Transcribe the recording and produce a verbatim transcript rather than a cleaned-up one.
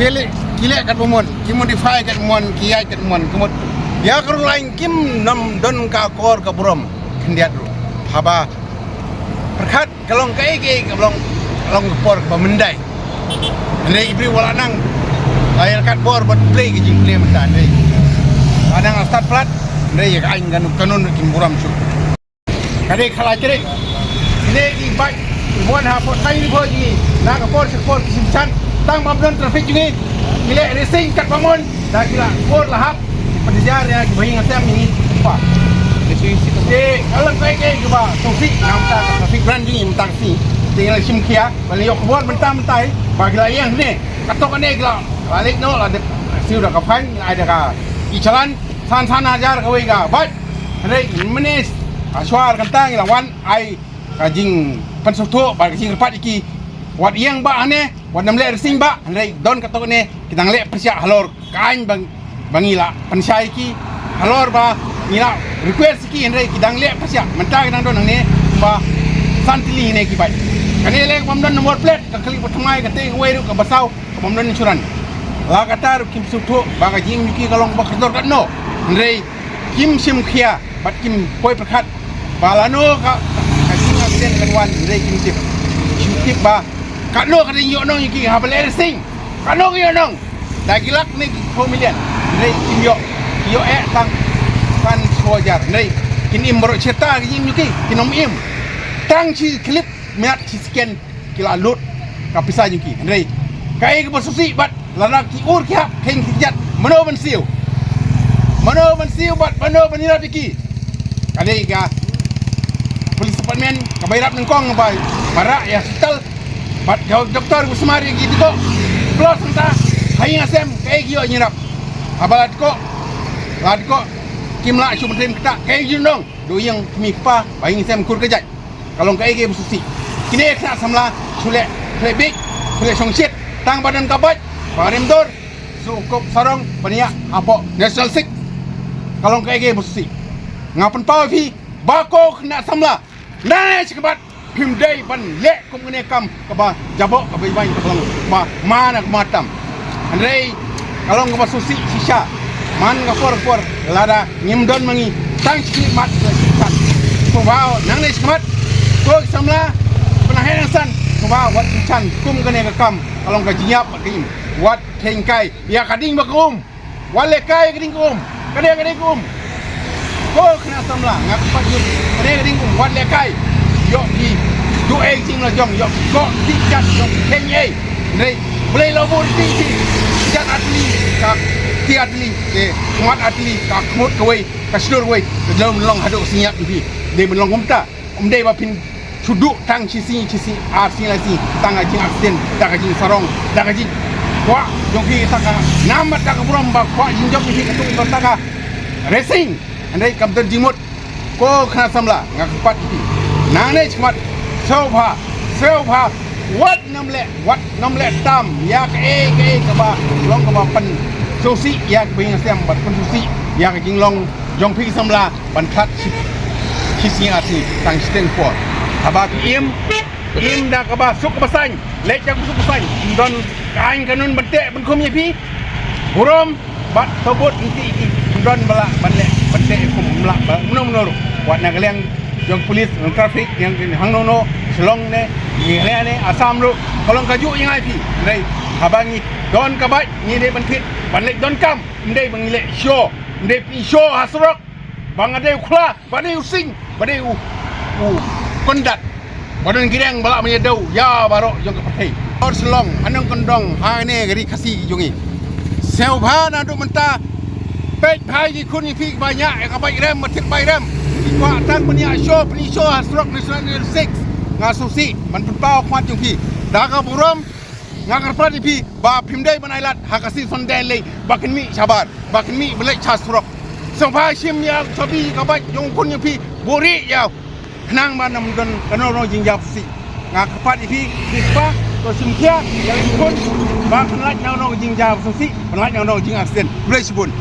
Ki leh, ki leh katba mon, ki modify katba mon, ki ïaid katba mon, ka mut. Ïa ka rung lain kim nym don ka akor ka burom khyndiat ruh. Haba pyrkhat ka long kaei kaei ka long, ka long ka por kaba myndai. Hynrei ki briew wat la nang, la ïa kat bor bad plie ka jingplie mynta hynrei. La nang la stad palat hynrei ïa ka aiñ ka kanun ruh kim burom shuh. Ka dei khala jreh. Kine ki bike ki wan ha por kai ni por jong ngi. Na ka por sha ka por ki shim shan. Tang ba ym don traffic jong ngi. Ki leh racing katba mon. Da ki la por la hap. Ki pynjar ïa ki ba ïing ha sem jong ngi. Pa. Te ka long kaei kaei kaba sngewsih na ka bynta ka traffic brand jong ngi mynta ka sngi. Te ngi la shim khia. Ba la ïoh khubor mynta mynta. Ba ki la ïeng hangne. Katto katne ki la, la leit noh la dep siew da ka fine, la ai da ka e-challan. San san hajar kawei ka bike. Hynrei mynne ha shuwa kata ngi la wan ai ka jingpynsngewthuh bad ka jingkyrpad ïa ki. Wat ïeng bah hangne, wat nym leh racing bah, hynrei don katto katne ki dang leh pyrshah halor ka aiñ ba, ba ngi la pynshai ïa ki. Halor ba ngi la request ïa ki hynrei ki dang leh pyrshah. Mynta ki dang don hangne ba san tylli hangne ki bike. Kane leh kaba ym don number plate, ka kali ba thymmai, kata kawei ruh kaba saw. Kaba ym don insurance. La katta ruh kim sngewthuh ba ka jingim jong ki ka long ba kordor katno. Hynrei kim shim khia bad kim poi pyrkhat ba lano ka, ka jingaccident kan wan hynrei kim tip. Kim tip ba katno ka jingïohnong jong ki haba leh racing. Katno ka ïohnong. Da ki lak ne ki phew million. Hynrei kim ïoh. Ki ïoh eh tang san shiphew hajar. Hynrei kin im baroh shirta ka jingim jong ki. Kin ym im. Tang shi khyllipmat shi second. Ki la lut ka pisa jong ki. Hynrei kaei kaba sngewsih bad lada ki ur ki hap kheiñ kheiñ jait, mano ban siew? Mano ban siew bad mano ban ïarap ïa ki? Ka dei ka police department kaba ïarap nyngkong ba, ba rah ïa hospital bad ka doktor ba sumar ïa ki dikoh. Plus nangta ha ïing ha sem kaei ki ïoh ïarap? Haba la dikoh, la dikoh kim lah shuh ban trei kata, kaei ki ju nong? Dei ïing kmie kpa ba ïing sem kur ka jait. Ka long kaei kaei ba sngewsih. Kine ki khynnah samla shu leh, shu leh bieit, shu leh shongshit. Tang ba don ka bike ba rem dur, shu kup sarong ban ïaid hapoh National Six. Ka long kaei kaei ba sngewsih. Nga pynpaw ïa phi ba ko khynnah samla, nangne shakhmat phim dei ban leh kum kane ka kam kaba jaboh, kaba iwaiñ, kaba long, kaba man, kaba tam. Hynrei ka long kaba sngewsih shisha. Man ka por ka por lada ngim don ma ngi tang shi khlieh mat, shi khlieh mat. Sngewbha nangne shakhmat ko ki samla, pynah heh nangsan, sngewbha wat kyrshan kum kane ka kam. Ka long ka jingïap bad ka im. Wat kheiñ kai ïa ka ding bad ka um. Wat lehkai ka ding ka um. Ka dei ka ding ka um. Ko khynnah samla, nga kyrpad ïa phi, ka dei ka ding ka um, wat lehkai. Ïoh phi duh ei jingla jong, ïoh phi koh, phi jat, ïoh phi kheiñ ei. Hynrei Blei la buh riti phi, jat artylli ka kti artylli, te khmat artylli ka khmut kawei, ka shlur kawei. Ka jong ban long haduh ka sngi ïap jong phi. Dei ban long kumta. Ym dei ba phin shu duh tang shi sngi, shi sngi, ar sngi, lai sngi, tang ka jingaccident, da ka jingsarong, da ka jingkwah jong phi, tang ka nam bad da ka burom ba kwah jingjop jong phi, katto katne ka racing. Hynrei kam don jingmut. Ko khynnah samla, nga kyrpad ïa phi, nangne shakhmat, sngewbha, sngewbha, wat nym leh, wat nym leh tam ïa kaei kaei kaba long kaba pynsngewsih ïa ka ïing ka sem bad pynsngewsih ïa ka jinglong jong phi ki samla ban khlad shi, shi sngi ar sngi, tang shiteng por. Haba ki im, im da kaba suk kaba saiñ, leit da kaba suk kaba saiñ. Ym don ka aiñ ka kanun ban teh ban khum ïa phi. Burom bad sabut ngi, ki ym don ba lah ban leh, ban teh khum, ym lah ba mano mano ruh. Wat na ka liang jong police, jong traffic, ïa hangno hangno, Shillong ne, Meghalaya ne, Assam ruh, ka long kajuh ïa ngi phi. Hynrei haba ngi don ka bike, ngi dei ban thied ban leit donkam. Ym dei ba ngi leh show, ym dei phi show ha surok. Ba nga dei u khla, ba dei u sing, ba dei u, u kyndat, ba don ki reng ba lah ban ïa dew ïa baroh jong ka pyrthei. Hor Shillong, ha nongkyndong, ha kane ka ri Khasi jong ngi. Sngewbha naduh mynta, peit bha ïa ki khun ïa phi ba ñiah ïa ka bike rem, ba thied bike rem. Phi kwah tang ban ïa show, pynïasoh ha surok National Highway six. Nga sngewsih ban pynpaw khmat jong phi. Da ka burom, nga kyrpad ïa phi ba phim dei ban ailad ha ka season dei lei ba kin mih shabar, ba kin mih ba leit sha surok. Sngewbha shim ïa ka chabi ka bike jong u khun jong phi, buhrieh ïa u. Khnang ba ym don kano kano jingjia sngewsih. Nga kyrpad ïa phi, phi kpa, to shim khia ïa u khun ba kan lait na kano jingjia sngewsih, kan lait na kano jingaccident. Khublei shibun.